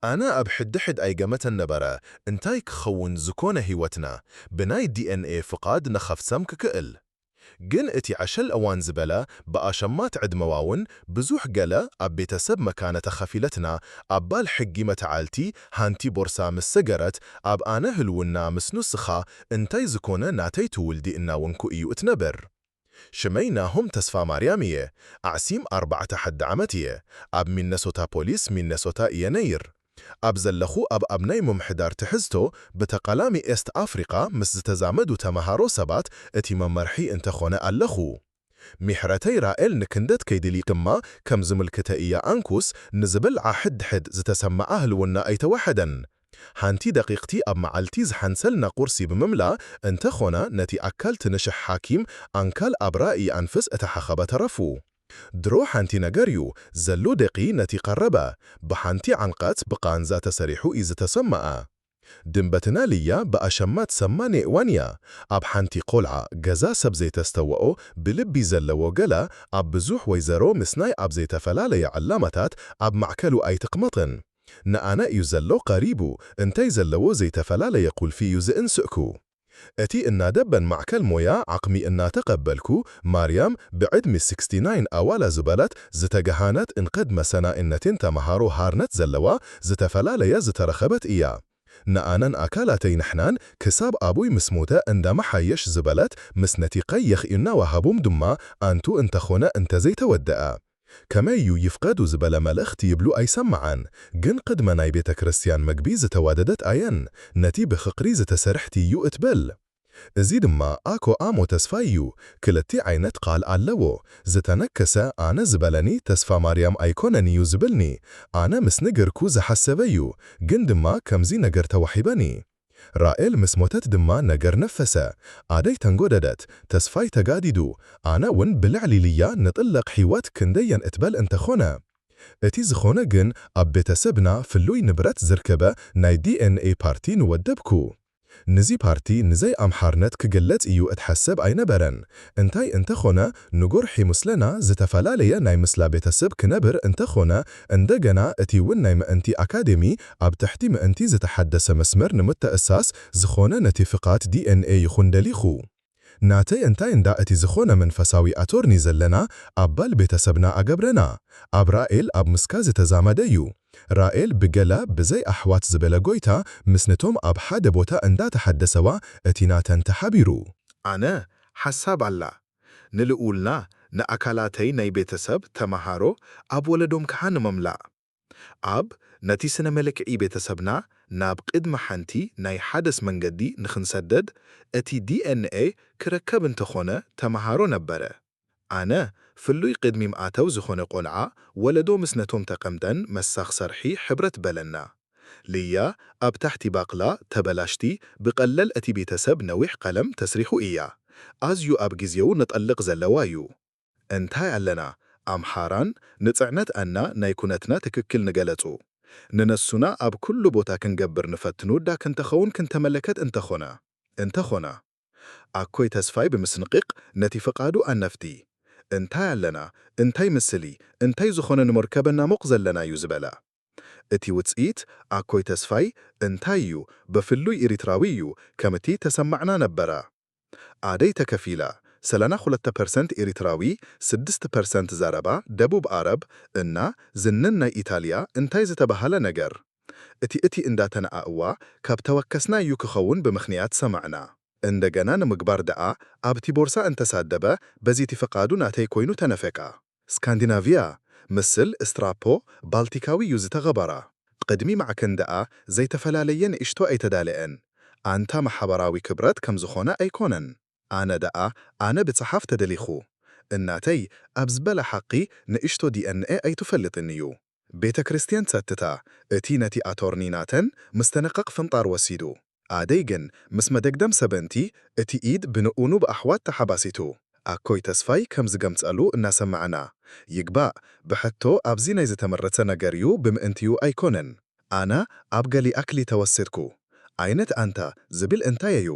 ኣነ ኣብ ሕድሕድ ኣይገመተን ነበረ እንታይ ክኸውን ዝኾነ ህይወትና ብናይ ዲ ኤን ኤ ፍቓድ ንኸፍጸም ክክእል። ግን እቲ ዕሸል እዋን ዝበለ ብኣሸማት ዕድመዋውን ብዙሕ ገለ ኣብ ቤተሰብ መካነ ተኸፊለትና ኣባል ሕጊ መተዓልቲ ሓንቲ ቦርሳ ምስ ሰገረት ኣብ ኣነ ህልውና ምስ ንስኻ እንታይ ዝኾነ ናተይ ትውልዲ እናወንኩ እዩ እትነብር። ሽመይ ናሆም ተስፋ ማርያም እየ። ዓሲም ኣርባዕተ ሓዲ ዓመት እየ። ኣብ ሚነሶታ ፖሊስ ሚነሶታ እየ ነይር። ኣብ ዘለኹ ኣብ ኣብ ናይ ምምሕዳር ትሕዝቶ ብተቓላሚ ኤስት ኣፍሪቃ ምስ ዝተዛመዱ ተመሃሮ ሰባት እቲ መመርሒ እንተኾነ ኣለኹ። ሚሕረተይ ራኤል ንክንደት ከይድሊ ድማ ከም ዝምልክተ እያ ኣንኩስ ንዝብል ዓሕድ ሕድ ዝተሰማዓ ህልውና ኣይተዋሐደን። ሓንቲ ደቂቕቲ ኣብ መዓልቲ ዝሓንሰልና ቁርሲ ብምምላ እንተኾነ ነቲ ኣካል ትንሽሕ ሓኪም ኣንካል ኣብ ራእይ ኣንፍስ እተሓኸበ ተረፉ። ድሮ ሓንቲ ነገር እዩ ዘሉ ደቂ ነቲ ቀረበ ብሓንቲ ዓንቀት ብቃንዛ ተሰሪሑ እዩ ዝተሰማኣ። ድንበትና ልያ ብኣሸማት ሰማንየ እዋን እያ። ኣብ ሓንቲ ቆልዓ ገዛ ሰብ ዘይተስተውኦ ብልቢ ዘለዎ ገላ ኣብ ብዙሕ ወይዘሮ ምስናይ ኣብ ዘይተፈላለየ ዕላማታት ኣብ ማዕከሉ ኣይትቕመጥን። ንኣነ እዩ ዘሎ ቀሪቡ እንታይ ዘለዎ ዘይተፈላለየ ቁልፊ እዩ ዝእንስእኩ። እቲ እናደበን ማዕከል ሞያ ዓቕሚ እናተቐበልኩ ማርያም ብዕድሚ ስክስቲ ናይን ኣዋላ ዝበለት ዝተገሃነት እንቅድመ ሰናእነትን ተመሃሮ ሃርነት ዘለዋ ዝተፈላለያ ዝተረኸበት እያ። ንኣነን ኣካላተይ ንሕናን ክሳብ ኣቡይ ምስ ሞተ እንዳመሓየሽ ዝበለት ምስ ነቲ ቀይሕ እናዋሃቡም ድማ ኣንቱ እንተኾነ እንተዘይተወደኣ ከመይ እዩ ይፍቀዱ ዝበለ መልእኽቲ ይብሉ ኣይሰማዓን። ግን ቅድመ ናይ ቤተ ክርስቲያን መግቢ ዝተዋደደት ኣየን ነቲ ብፍቕሪ ዝተሰርሕቲ እዩ እትብል። እዚ ድማ ኣኮ ኣሞ ተስፋ እዩ። ክልቲ ዓይነት ቃል ኣለዎ። ዝተነከሰ ኣነ ዝበለኒ ተስፋ ማርያም ኣይኮነን እዩ ዝብልኒ። ኣነ ምስ ንግርኩ ዝሓሰበ እዩ። ግን ድማ ከምዚ ነገር ተዋሂበኒ። ራኤል ምስ ሞተት ድማ ነገር ነፈሰ። ኣደይ ተንጎደደት። ተስፋይ ተጋዲዱ። ኣነ እውን ብልዕሊ ልያ ንጥለቕ ህይወት ክንደየን እትበል እንተኾነ። እቲ ዝኾነ ግን ኣብ ቤተሰብና ፍሉይ ንብረት ዝርከበ ናይ ዲ ኤን ኤ ፓርቲ ንወደብኩ። ንዚ ፓርቲ ንዘይ ኣምሓርነት ክግለጽ እዩ እትሓሰብ ኣይነበረን። እንታይ እንተኾነ ንጎርሒ ምስለና ዝተፈላለየ ናይ ምስላ ቤተሰብ ክነብር እንተኾነ እንደገና እቲ እውን ናይ ምእንቲ ኣካዴሚ ኣብ ትሕቲ ምእንቲ ዝተሓደሰ መስመር ንምትእሳስ ዝኾነ ነቲ ፍቓድ ዲ ኤን ኤ ይኹን ደሊኹ። ናተይ እንታይ እንዳ እቲ ዝኾነ መንፈሳዊ ኣቶርኒ ዘለና ኣባል ቤተሰብና ኣገብረና። ኣብ ራኤል ኣብ ምስካ ዝተዛመደ እዩ። ራኤል ብገላ ብዘይ ኣሕዋት ዝበለ ጎይታ ምስ ነቶም ኣብ ሓደ ቦታ እንዳ ተሓደሰዋ እቲ ናተን ተሓቢሩ። ኣነ ሓሳብ ኣላ ንልኡልና ንኣካላተይ ናይ ቤተሰብ ተመሃሮ ኣብ ወለዶም ከሓ ንመምላእ ኣብ ነቲ ስነ መለክዒ ቤተሰብና ናብ ቅድሚ ሓንቲ ናይ ሓደስ መንገዲ ንኽንሰደድ እቲ ዲ ኤን ኤ ክረከብ እንተኾነ ተመሃሮ ነበረ። ኣነ ፍሉይ ቅድሚ ምኣተው ዝኾነ ቆልዓ ወለዶ ምስ ነቶም ተቐምጠን መሳኽ ሰርሒ ሕብረት በለና። ልያ ኣብ ታሕቲ ባቕላ ተበላሽቲ ብቐለል እቲ ቤተሰብ ነዊሕ ቀለም ተስሪሑ እያ። ኣዝዩ ኣብ ግዜው ንጠልቕ ዘለዋ እዩ። እንታይ ኣለና ኣምሓራን ንጽዕነት ኣና ናይ ኩነትና ትክክል ንገለጹ። ንነሱና ኣብ ኩሉ ቦታ ክንገብር ንፈትኑ ዳ ክንተኸውን ክንተመለከት እንተኾነ እንተኾነ ኣኮይ ተስፋይ ብምስንቕቕ ነቲ ፍቓዱ ኣነፍቲ እንታይ ኣለና እንታይ ምስሊ እንታይ ዝኾነ ንመርከበና ሞቕ ዘለና እዩ ዝበለ። እቲ ውጽኢት ኣኮይ ተስፋይ እንታይ እዩ ብፍሉይ ኤሪትራዊ እዩ ከምቲ ተሰማዕና ነበረ። ኣደይ ተከፊላ ሰላና ሁለተ ፐርሰንት ኤሪትራዊ ስድስት ፐርሰንት ዘረባ ደቡብ ኣረብ እና ዝንን ናይ ኢታልያ እንታይ ዝተባሃለ ነገር እቲ እቲ እንዳተነኣእዋ ካብ ተወከስና እዩ ክኸውን ብምኽንያት ሰማዕና እንደገና ንምግባር ደኣ ኣብቲ ቦርሳ እንተሳደበ በዚቲ ፍቓዱ ናተይ ኮይኑ ተነፈቃ። ስካንዲናቪያ፣ ምስል ስትራፖ ባልቲካዊ እዩ ዝተገበራ። ቅድሚ ማዕከን ደኣ ዘይተፈላለየ ንእሽቶ ኣይተዳለአን። ኣንታ ማሕበራዊ ክብረት ከም ዝኾነ ኣይኮነን። ኣነ ደኣ ኣነ ብጽሓፍ ተደሊኹ። እናተይ ኣብ ዝበለ ሓቂ ንእሽቶ ዲ ኤን ኤ ኣይትፈልጥን እዩ። ቤተ ክርስቲያን ጸጥታ፣ እቲ ነቲ ኣቶርኒ ናተን ምስተነቀቕ ፍንጣር ወሲዱ። ኣደይ ግን ምስ መደግደም ሰበንቲ እቲ ኢድ ብንኡኑ ብኣሕዋት ተሓባሲቱ። ኣኮይ ተስፋይ ከም ዝገምጸሉ እናሰማዕና፣ ይግባእ፣ ብሕቶ ኣብዚ ናይ ዝተመረጸ ነገር እዩ ብምእንትዩ ኣይኮነን። ኣነ ኣብ ገሊ ኣክሊ ተወሰድኩ። ዓይነት ኣንታ ዝብል እንታይ እዩ?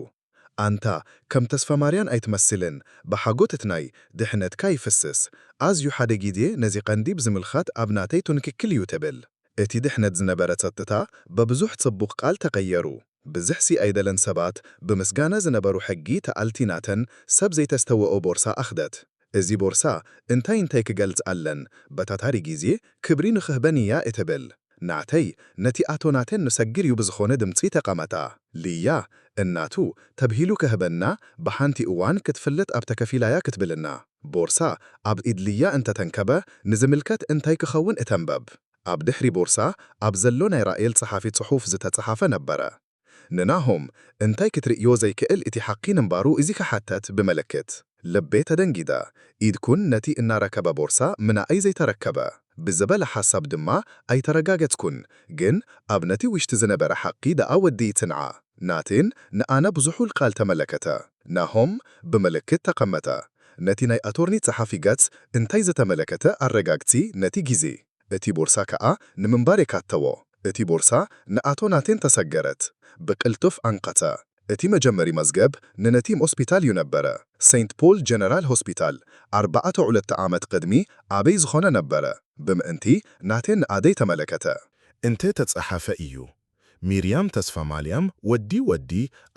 ኣንታ ከም ተስፋማርያን ኣይትመስልን፣ ብሓጎትት ናይ ድሕነትካ ይፍስስ። ኣዝዩ ሓደ ግዜ ነዚ ቀንዲ ብዝምልኻት ኣብ ናተይ ትንክክል እዩ ትብል። እቲ ድሕነት ዝነበረ ጸጥታ ብብዙሕ ጽቡቕ ቃል ተቐየሩ። ብዝሕሲ ኣይደለን ሰባት ብምስጋና ዝነበሩ ሕጊ ተኣልቲ ናተን ሰብ ዘይተስተውኦ ቦርሳ ኣኽደት። እዚ ቦርሳ እንታይ እንታይ ክገልጽ ኣለን፣ በታ ታሪ ግዜ ክብሪ ንኽህበን እያ እትብል። ናተይ ነቲ ኣቶ ናተን ንሰግር እዩ ብዝኾነ ድምጺ ተቐመጣ። ልያ እናቱ ተብሂሉ ክህበና ብሓንቲ እዋን ክትፍለጥ ኣብ ተከፊላያ ክትብልና። ቦርሳ ኣብ ኢድ ልያ እንተተንከበ ንዝምልከት እንታይ ክኸውን እተንበብ። ኣብ ድሕሪ ቦርሳ ኣብ ዘሎ ናይ ራኤል ጸሓፊ ጽሑፍ ዝተጸሓፈ ነበረ። ንናሆም እንታይ ክትርእዮ ዘይክእል እቲ ሓቂ ንምባሩ እዚ ክሓተት ብምልክት ልቤ ተደንጊደ። ኢድኩን ነቲ እናረከበ ቦርሳ ምናእይ ዘይተረከበ ብዝበለ ሓሳብ ድማ ኣይተረጋገጽኩን። ግን ኣብ ነቲ ውሽጢ ዝነበረ ሓቂ ደኣ ወዲ ይትንዓ። ናትን ንኣና ብዙሑል ቃል ተመለከተ። ናሆም ብምልክት ተቐመጠ። ነቲ ናይ ኣቶርኒ ጸሓፊ ገጽ እንታይ ዝተመለከተ ኣረጋግጺ ነቲ ግዜ። እቲ ቦርሳ ከኣ ንምንባር የካተዎ። እቲ ቦርሳ ንኣቶ ናቴን ተሰገረት። ብቅልጡፍ ኣንቀተ። እቲ መጀመሪ መዝገብ ንነቲም ሆስፒታል እዩ ነበረ። ሴንት ፖል ጀነራል ሆስፒታል፣ ኣርባዕተ ዕለት ዓመት ቅድሚ ኣበይ ዝኾነ ነበረ። ብምእንቲ ናቴን ንኣደይ ተመለከተ። እንተ ተጸሓፈ እዩ። ሚርያም ተስፋማልያም ወዲ ወዲ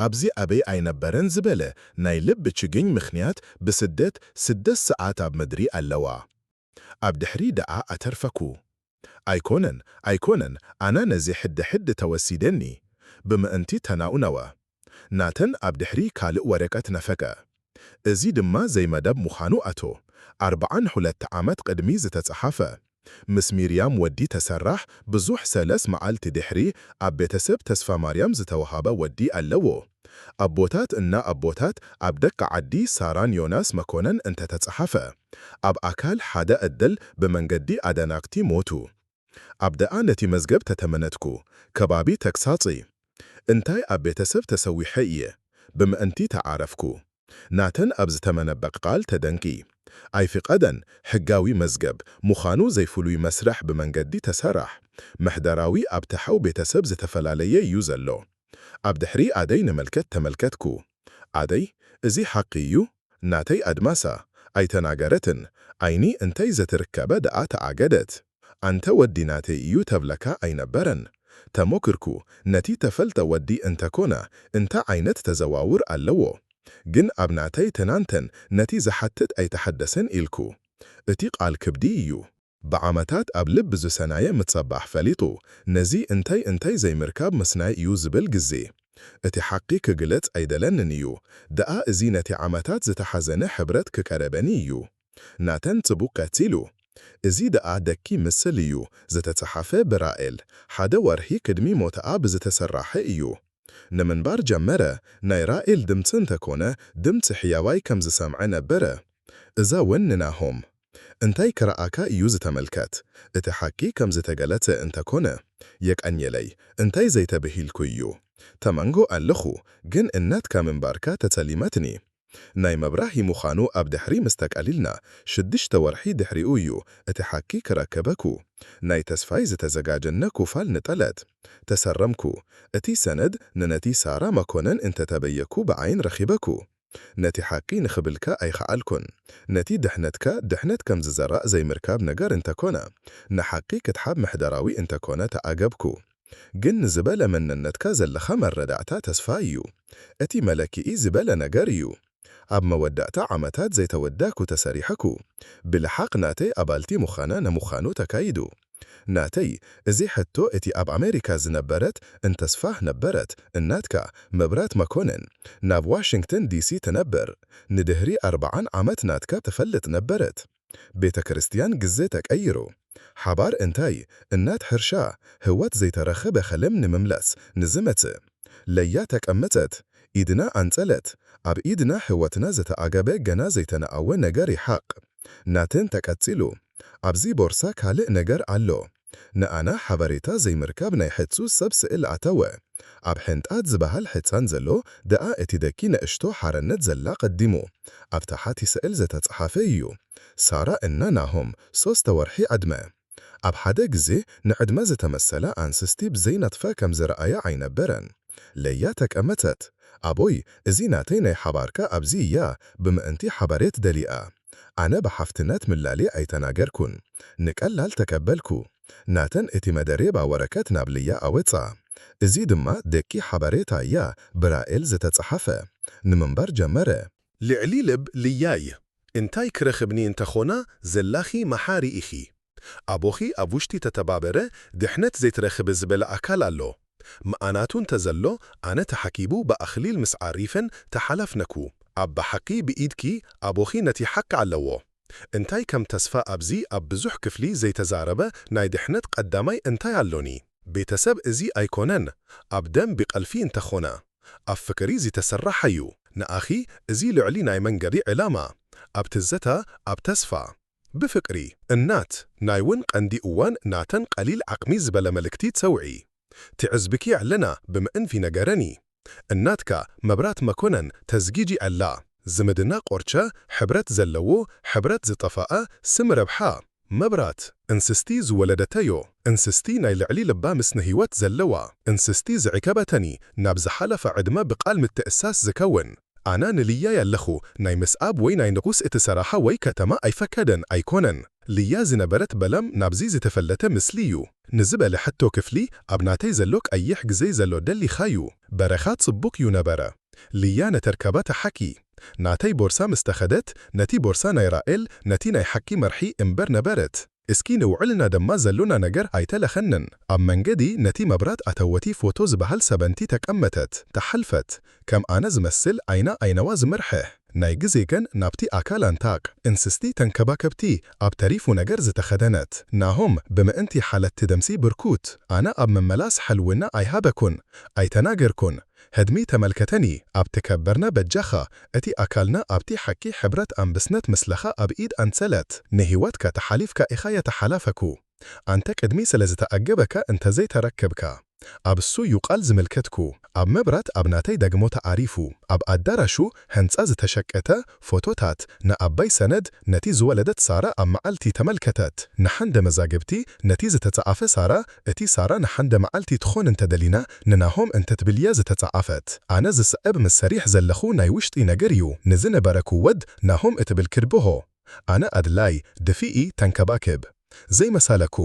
ኣብዚ ኣበይ ኣይነበረን ዝበለ ናይ ልብ ችግኝ ምኽንያት ብስደት ስደት ሰዓት ኣብ ምድሪ ኣለዋ። ኣብ ድሕሪ ደኣ ኣተርፈኩ። ኣይኮነን፣ ኣይኮነን፣ ኣና ነዚ ሕድ ሕድ ተወሲደኒ። ብምእንቲ ተናኡነወ። ናተን ኣብ ድሕሪ ካልእ ወረቀት ነፈቀ። እዚ ድማ ዘይመደብ ምዃኑ ኣቶ ኣርባዓን ሁለት ዓመት ቅድሚ ዝተጸሓፈ። ምስ ሚርያም ወዲ ተሰራሕ ብዙሕ ሰለስ መዓልቲ ድሕሪ ኣብ ቤተሰብ ተስፋ ማርያም ዝተወሃበ ወዲ ኣለዎ። ኣቦታት እና ኣቦታት ኣብ ደቂ ዓዲ ሳራን ዮናስ መኮነን እንተተጸሓፈ። ኣብ ኣካል ሓደ ዕድል ብመንገዲ ኣደናቅቲ ሞቱ። ኣብ ደኣ ነቲ መዝገብ ተተመነትኩ። ከባቢ ተግሳጺ። እንታይ ኣብ ቤተሰብ ተሰዊሐ እየ። ብምእንቲ ተዓረፍኩ። ናተን ኣብ ዝተመነበ ቃል ተደንቂ። ኣይፍቀደን። ሕጋዊ መዝገብ ምዃኑ ዘይፍሉይ መስርሕ ብመንገዲ ተሰራሕ። ምሕደራዊ ኣብ ተሓው ቤተሰብ ዝተፈላለየ እዩ ዘሎ። ኣብ ድሕሪ ኣደይ ንመልከት ተመልከትኩ። ኣደይ፣ እዚ ሓቂ እዩ? ናተይ ኣድማሳ ኣይተናገረትን። ዓይኒ እንታይ ዘትርከበ ደኣ ተኣገደት። ኣንተ ወዲ ናተይ እዩ ተብለካ ኣይነበረን። ተሞክርኩ፣ ነቲ ተፈልጠ ወዲ እንተኮነ እንተ ዓይነት ተዘዋውር ኣለዎ። ግን ኣብ ናተይ ተናንተን ነቲ ዝሓትት ኣይተሓደሰን ኢልኩ። እቲ ቃል ክብዲ እዩ። ብዓመታት ኣብ ልብ ዝሰናየ ምጸባሕ ፈሊጡ፣ ነዚ እንታይ እንታይ ዘይምርካብ ምስናይ እዩ ዝብል ግዜ። እቲ ሓቂ ክግለጽ ኣይደለንን እዩ። ደኣ እዚ ነቲ ዓመታት ዝተሓዘነ ሕብረት ክቀረበኒ እዩ። ናተን ጽቡቕ ቀጺሉ። እዚ ደኣ ደኪ ምስል እዩ፣ ዝተጸሓፈ ብራኤል፣ ሓደ ወርሒ ቅድሚ ሞትኣ ብዝተሰራሐ እዩ። ንምንባር ጀመረ። ናይ ራኤል ድምጺ እንተኮነ፣ ድምጺ ሕያዋይ ከም ዝሰምዐ ነበረ። እዛ እውን ንናሆም። እንታይ ክረኣካ እዩ ዝተመልከት? እቲ ሓቂ ከም ዝተገለጸ እንተኮነ፣ የቀንየለይ፣ እንታይ ዘይተብሂልኩ እዩ። ተመንጎ ኣለኹ፣ ግን እናትካ ምንባርካ ተጸሊመትኒ። ናይ መብራሂ ምዃኑ ኣብ ድሕሪ ምስ ተቃሊልና፣ ሽዱሽተ ወርሒ ድሕሪኡ እዩ እቲ ሓቂ ክረከበኩ። ናይ ተስፋይ ዝተዘጋጀነ ኩፋል ንጠለት። ተሰረምኩ። እቲ ሰነድ ንነቲ ሳራ መኮነን እንተተበየኩ ብዓይን ረኺበኩ። ነቲ ሓቂ ንኽብልካ ኣይኸኣልኩን። ነቲ ድሕነትካ ድሕነት ከም ዝዘራእ ዘይምርካብ ነገር እንተኮነ፣ ንሓቂ ክትሓብ ምሕደራዊ እንተኮነ ተኣገብኩ። ግን ንዝበለ መንነትካ ዘለኻ መረዳእታ ተስፋ እዩ። እቲ መለክኢ ዝበለ ነገር እዩ። ኣብ መወዳእታ ዓመታት ዘይተወዳኩ ተሰሪሐኩ። ብልሓቕ ናተይ ኣባልቲ ምዃና ንምዃኑ ተካይዱ። ናተይ፣ እዚ ሕቶ እቲ ኣብ ኣሜሪካ ዝነበረት እንተስፋህ ነበረት እናትካ መብራት መኮነን ናብ ዋሽንግተን ዲሲ ትነብር። ንድህሪ ኣርባዓን ዓመት ናትካ ትፈልጥ ነበረት። ቤተ ክርስቲያን ግዜ ተቀይሩ። ሓባር እንታይ እናት ሕርሻ ህይወት ዘይተረኸበ ኸለም ንምምላስ ንዝመጽእ ለያ ተቀመጸት። ኢድና ኣንጸለት። ኣብ ኢድና ህይወትና ዝተኣገበ ገና ዘይተነኣወ ነገር ይሓቕ። ናትን ተቀጺሉ። ኣብዚ ቦርሳ ካልእ ነገር ኣሎ። ንኣና ሓበሬታ ዘይምርካብ ናይ ሕጹ ሰብ ስእል ኣተወ። ኣብ ሕንጣት ዝበሃል ሕጻን ዘሎ ደኣ እቲ ደኪ ንእሽቶ ሓርነት ዘላ ቀዲሙ ኣብ ታሕቲ ስእል ዝተጻሓፈ እዩ። ሳራ እና ናሆም ሶስተ ወርሒ ዕድመ። ኣብ ሓደ ግዜ ንዕድመ ዝተመሰላ ኣንስቲ ብዘይ ነጥፈ ከም ዝረኣያ ኣይነበረን። ለያ ተቀመጠት። ኣቦይ፣ እዚ ናተይ ናይ ሓባርካ ኣብዚ እያ ብምእንቲ ሓባሬት ደሊኣ። ኣነ ብሓፍትነት ምላሌ ኣይተናገርኩን። ንቀላል ተቀበልኩ። ናተን እቲ መደረባ ወረቀት ናብ ልያ ኣወጻ። እዚ ድማ ደቂ ሓበሬታ እያ ብራኤል ዝተጻሓፈ ንምንባር ጀመረ። ልዕሊ ልብ ልያይ፣ እንታይ ክረኽብኒ እንተኾና ዘላኺ መሓሪ ኢኺ። ኣቦኺ ኣብ ውሽጢ ተተባበረ ድሕነት ዘይትረኽቢ ዝበለ ኣካል ኣሎ። ምኣናቱ እንተዘሎ ኣነ ተሓኪቡ ብኣኽሊል ምስ ዓሪፈን ተሓላፍነኩ። ኣብ ብሓቂ ብኢድኪ ኣቦኺ ነቲ ሓቂ ኣለዎ። እንታይ ከም ተስፋ ኣብዚ ኣብ ብዙሕ ክፍሊ ዘይተዛረበ ናይ ድሕነት ቀዳማይ እንታይ ኣሎኒ? ቤተሰብ እዚ ኣይኮነን። ኣብ ደም ብቐልፊ እንተኾነ ኣብ ፍቅሪ ዝተሰራሐ እዩ። ንኣኺ እዚ ልዕሊ ናይ መንገዲ ዕላማ። ኣብ ትዘታ፣ ኣብ ተስፋ። ብፍቅሪ። እናት፣ ናይ እውን ቀንዲ እዋን ናተን ቀሊል ዓቕሚ ዝበለ መልእክቲ ትሰውዒ። ትዕዝብኪ ኣለና ብምእንቲ ነገረኒ። እናትካ መብራት መኮነን ተዝጊጂ ኣላ። ዝምድና ቆርቸ ሕብረት ዘለዎ ሕብረት ዝጠፋኣ ስም ረብሓ። መብራት እንስስቲ ዝወለደተዮ እንስስቲ ናይ ልዕሊ ልባ ምስ ንህይወት ዘለዋ እንስስቲ ዝዕከበተኒ ናብ ዝሓለፈ ዕድመ ብቃል ምትእሳስ ዝከውን ኣና ንልያይ ኣለኹ ናይ ምስኣብ ወይ ናይ ንቑስ እቲ ሰራሓ ወይ ከተማ ኣይፈከደን ኣይኮነን። ልያ ዝነበረት በለም ናብዚ ዝተፈለተ ምስሊ'ዩ ንዝበለ ሕቶ ክፍሊ ኣብ ናተይ ዘሎ ቀይሕ ግዜ ዘሎ ደሊኻ'ዩ። በረኻ ጽቡቕ'ዩ ነበረ። ልያ ነተርከባ ተሓኪ ናተይ ቦርሳ ምስ ተኸደት ነቲ ቦርሳ ናይ ራኤል ነቲ ናይ ሓቂ መርሒ እምበር ነበረት። እስኪ ንውዕልና ደማ ዘሎና ነገር ኣይተለኸንን። ኣብ መንገዲ ነቲ መብራት ኣተወቲ ፎቶ ዝበሃል ሰበንቲ ተቀመተት ተሓልፈት። ከም ኣነ ዝመስል ኣይና ኣይነዋ ዝመርሐ ናይ ግዜ ገን ናብቲ ኣካል ኣንታቅ እንስስቲ ተንከባከብቲ ኣብ ተሪፉ ነገር ዝተኸደነት ናሆም ብምእንቲ ሓለቲ ደምሲ ብርኩት ኣነ ኣብ መመላስ ሕልውና ኣይሃበኩን ኣይተናገርኩን። ህድሚ ተመልከተኒ ኣብ ትከበርና በጃኻ እቲ ኣካልና ኣብቲ ሓቂ ሕብረት ኣንብስነት ምስለኻ ኣብ ኢድ ኣንሰለት ንህይወትካ ተሓሊፍካ ኢኻ የተሓላፈኩ። ኣንተ ቅድሚ ስለ ዝተኣገበካ እንተዘይተረከብካ ኣብ እሱ ዩ ቃል ዝምልከትኩ። ኣብ መብራት ኣብ ናተይ ደግሞ ተኣሪፉ ኣብ ኣዳራሹ ህንጻ ዝተሸቀተ ፎቶታት ንኣባይ ሰነድ ነቲ ዝወለደት ሳራ ኣብ መዓልቲ ተመልከተት ንሓንደ መዛግብቲ ነቲ ዝተጻኣፈ ሳራ እቲ ሳራ ንሓንደ መዓልቲ ትኾን እንተደሊና ንናሆም እንተትብል እያ ዝተጻኣፈት። ኣነ ዝስዕብ ምስ ሰሪሕ ዘለኹ ናይ ውሽጢ ነገር እዩ ንዝነበረኩ ወድ ናሆም እትብል ክድብሆ ኣነ ኣድላይ ድፊኢ ተንከባክብ ዘይመሳለኩ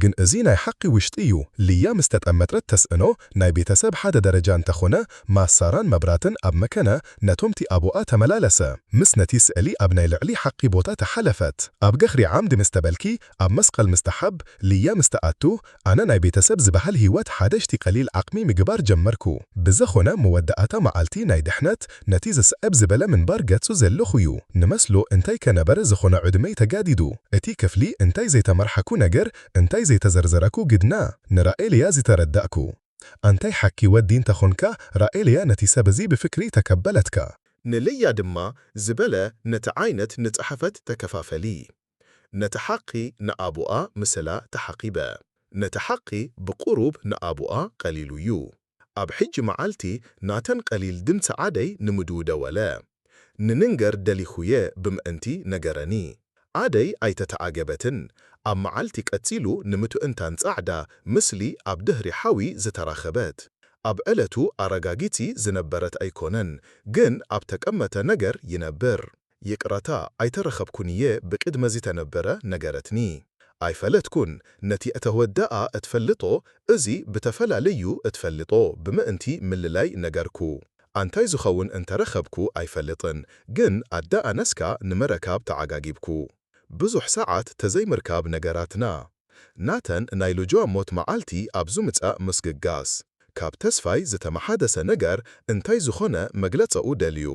ግን እዚ ናይ ሓቂ ውሽጢ እዩ። ልያ ምስ ተጠመጥረት ተስእኖ ናይ ቤተሰብ ሓደ ደረጃ እንተኾነ ማሳራን መብራትን ኣብ መከነ ነቶምቲ ኣቡኣ ተመላለሰ ምስ ነቲ ስእሊ ኣብ ናይ ልዕሊ ሓቂ ቦታ ተሓለፈት። ኣብ ገኽሪ ዓምዲ ምስ ተበልኪ ኣብ መስቀል ምስ ተሓብ ልያ ምስ ተኣቱ ኣነ ናይ ቤተሰብ ዝበሃል ህይወት ሓደሽቲ ቀሊል ዓቕሚ ምግባር ጀመርኩ። ብዘኾነ መወዳእታ መዓልቲ ናይ ድሕነት ነቲ ዝስዕብ ዝበለ ምንባር ገጹ ዘለኹ እዩ። ንመስሎ እንታይ ከነበረ ዝኾነ ዕድመይ ተጋዲዱ። እቲ ክፍሊ እንታይ ዘይተመርሓኩ ነገር እንታይ ዘይተዘርዘረኩ ግድና ንራኤል እያ ዝተረዳእኩ። ኣንታይ ሓኪ ወዲ እንተኾንካ ራኤል እያ ነቲ ሰብ እዚ ብፍቅሪ ተከበለትካ። ንልያ ድማ ዝበለ ነቲ ዓይነት ንጽሓፈት ተከፋፈሊ። ነቲ ሓቂ ንኣቡኣ ምስላ ተሓቂበ። ነቲ ሓቂ ብቁሩብ ንኣቡኣ ቀሊሉ እዩ። ኣብ ሕጂ መዓልቲ ናተን ቀሊል ድምጺ ዓደይ ንምድዊ ደወለ። ንንንገር ደሊኹየ ብምእንቲ ነገረኒ። ኣደይ ኣይተተኣገበትን። ኣብ መዓልቲ ቀጺሉ ንምትእንታን ጻዕዳ ምስሊ ኣብ ድሕሪ ሓዊ ዝተራኸበት። ኣብ ዕለቱ ኣረጋጊጺ ዝነበረት ኣይኮነን፣ ግን ኣብ ተቀመተ ነገር ይነብር። ይቅረታ ኣይተረኸብኩን እየ ብቅድመ ዝተነበረ ነገረትኒ። ኣይፈለጥኩን፣ ነቲ እተወደኣ እትፈልጦ፣ እዚ ብተፈላለዩ እትፈልጦ ብምእንቲ ምልላይ ነገርኩ። ኣንታይ ዝኸውን እንተረኸብኩ ኣይፈልጥን፣ ግን ኣዳ ኣነስካ ንምረካብ ተዓጋጊብኩ። ብዙሕ ሰዓት ተዘይምርካብ ነገራትና። ናተን ናይ ልጆ ሞት መዓልቲ ኣብ ዝምጻእ ምስግጋስ፣ ካብ ተስፋይ ዝተመሓደሰ ነገር እንታይ ዝኾነ መግለጸኡ ደልዩ።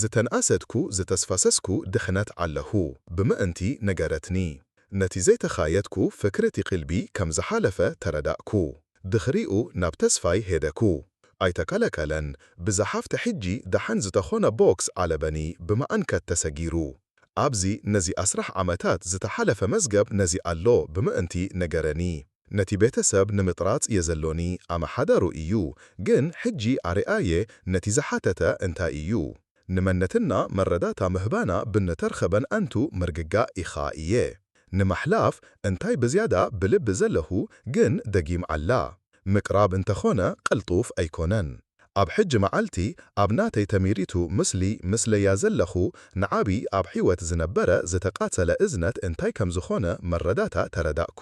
ዝተንኣሰትኩ ዝተስፋሰስኩ ድኽነት ኣለኹ ብምእንቲ ነገረትኒ። ነቲ ዘይተኻየድኩ ፍክርቲ ቅልቢ ከም ዝሓለፈ ተረዳእኩ። ድሕሪኡ ናብ ተስፋይ ሄደኩ። ኣይተከለከለን። ብዝሓፍተ ሕጂ ደሓን ዝተኾነ ቦክስ ኣለበኒ ብመኣንከት ተሰጊሩ። ኣብዚ ነዚ ኣስራሕ ዓመታት ዝተሓለፈ መዝገብ ነዚ ኣሎ ብምእንቲ ነገረኒ። ነቲ ቤተሰብ ንምጥራጽ እየ ዘሎኒ ኣመሓዳሩ እዩ፣ ግን ሕጂ ኣርኣየ ነቲ ዝሓተተ እንታይ እዩ? ንመነትና መረዳታ ምህባና ብንተርኸበን ኣንቱ ምርግጋእ ኢኻ እየ። ንማሕላፍ እንታይ ብዝያዳ ብልቢ ዘለኹ ግን ደጊም ኣላ። ምቅራብ እንተኾነ ቅልጡፍ ኣይኮነን። ኣብ ሕጂ መዓልቲ ኣብ ናተይ ተሚሪቱ ምስሊ ምስለያ ዘለኹ ንዓቢ ኣብ ሕይወት ዝነበረ ዝተቃጸለ እዝነት እንታይ ከም ዝኾነ መረዳታ ተረዳእኩ።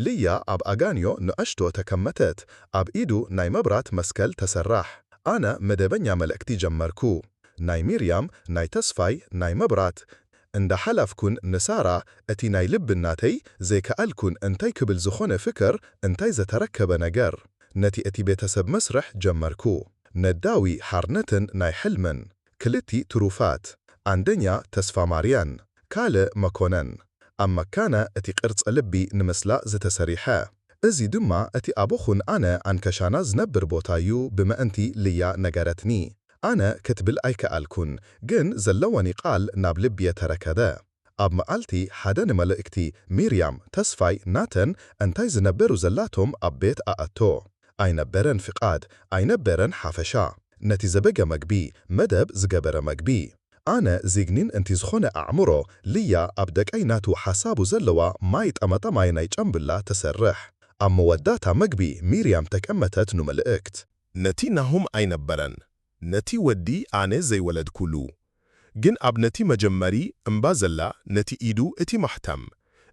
ልያ ኣብ ኣጋንዮ ንእሽቶ ተቀመጠት። ኣብ ኢዱ ናይ መብራት መስቀል ተሰራሕ። ኣነ መደበኛ መልእክቲ ጀመርኩ። ናይ ሚርያም፣ ናይ ተስፋይ፣ ናይ መብራት። እንዳ ሓላፍኩን ንሳራ፣ እቲ ናይ ልቢ ናተይ ዘይከኣልኩን እንታይ ክብል ዝኾነ ፍቅር፣ እንታይ ዝተረከበ ነገር። ነቲ እቲ ቤተሰብ መስርሕ ጀመርኩ። ነዳዊ ሓርነትን ናይ ሕልምን። ክልቲ ትሩፋት። ኣንደኛ ተስፋ ማርያን፣ ካልእ መኮነን። ኣብ መካነ እቲ ቅርጸ ልቢ ንምስላ ዝተሰሪሐ። እዚ ድማ እቲ ኣቦኹን ኣነ ኣንከሻና ዝነብር ቦታዩ ብምእንቲ ልያ ነገረትኒ። ኣነ ክትብል ኣይከኣልኩን፣ ግን ዘለወኒ ቃል ናብ ልብየ ተረከበ። ኣብ መዓልቲ ሓደ ንመልእክቲ ሚርያም፣ ተስፋይ፣ ናተን እንታይ ዝነበሩ ዘላቶም ኣብ ቤት ኣኣቶ። ኣይነበረን ፍቓድ፣ ኣይነበረን ሓፈሻ። ነቲ ዘበገ መግቢ፣ መደብ ዝገበረ መግቢ። ኣነ ዚግኒን እንቲ ዝኾነ ኣዕምሮ፣ ልያ ኣብ ደቀይ ናቱ ሓሳቡ ዘለዋ ማይ ጠመጠማይ ናይ ጨምብላ ተሰርሕ። ኣብ መወዳታ መግቢ ሚርያም ተቀመተት ኑ መልእክት። ነቲ ናሁም ኣይነበረን፣ ነቲ ወዲ ኣነ ዘይወለድኩሉ። ግን ኣብ ነቲ መጀመሪ እምባ ዘላ፣ ነቲ ኢዱ እቲ ማሕተም፣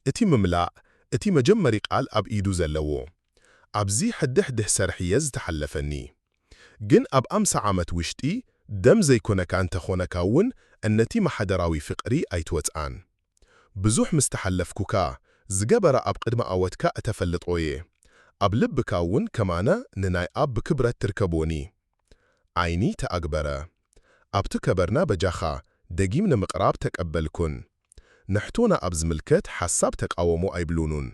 እቲ ምምላእ፣ እቲ መጀመሪ ቃል ኣብ ኢዱ ዘለዎ። ኣብዚ ሕድሕድሕ ሰርሕየ ዝተሓለፈኒ። ግን ኣብ ኣምሳ ዓመት ውሽጢ ደም ዘይኮነካ እንተኾነካ እውን እነቲ ማሕደራዊ ፍቕሪ ኣይትወጽኣን። ብዙሕ ምስ ተሓለፍኩካ፣ ዝገበራ ኣብ ቅድሚ ኣወትካ እተፈልጦየ። ኣብ ልብካ እውን ከማነ ንናይ ኣብ ብክብረት ትርከቦኒ። ዓይኒ ተኣግበረ። ኣብቲ ከበርና በጃኻ ደጊም ንምቕራብ ተቀበልኩን። ንሕቶና ኣብ ዝምልከት ሓሳብ ተቃወሞ ኣይብሉኑን።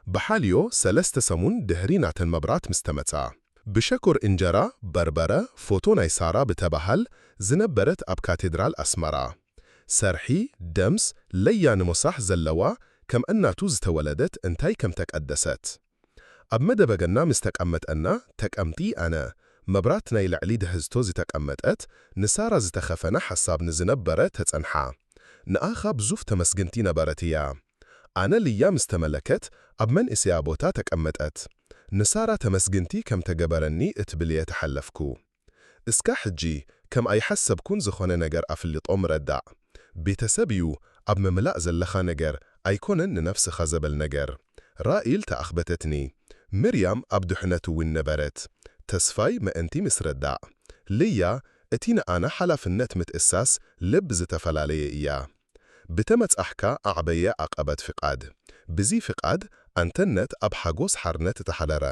ብሓልዮ ሰለስተ ሰሙን ድሕሪ ናተን መብራት ምስ ተመጻ። ብሸኮር እንጀራ፣ በርበረ፣ ፎቶ ናይ ሳራ ብተባሃል ዝነበረት ኣብ ካቴድራል ኣስመራ። ሰርሒ፣ ደምስ፣ ለያ ንሞሳሕ ዘለዋ ከም እናቱ ዝተወለደት እንታይ ከም ተቀደሰት። ኣብ መደበገና ምስ ተቀመጠና ተቀምጢ ኣነ፣ መብራት ናይ ልዕሊ ድሕዝቶ ዝተቀመጠት፣ ንሳራ ዝተኸፈነ ሓሳብ ንዝነበረ ተጸንሓ። ንኣኻ ብዙፍ ተመስግንቲ ነበረት እያ። ኣነ ልያ ምስ ተመለከት ኣብ መንእስያ ቦታ ተቀመጠት። ንሳራ ተመስግንቲ ከም ተገበረኒ እትብል እየ ተሓለፍኩ። እስካ ሕጂ ከም ኣይሓሰብኩን ዝኾነ ነገር ኣፍልጦ ምረዳእ። ቤተሰብ እዩ ኣብ ምምላእ ዘለኻ ነገር ኣይኮነን ንነፍስኻ ዘበል ነገር። ራኢል ተኣኽበተትኒ። ምርያም ኣብ ድሕነት እውን ነበረት። ተስፋይ ምእንቲ ምስ ረዳእ። ልያ እቲ ንኣና ሓላፍነት ምትእሳስ ልብ ዝተፈላለየ እያ። ብተመጻሕካ ኣዕበየ ዓቐበት ፍቓድ። ብዚ ፍቓድ ኣንተነት ኣብ ሓጎስ ሓርነት እተሓደረ።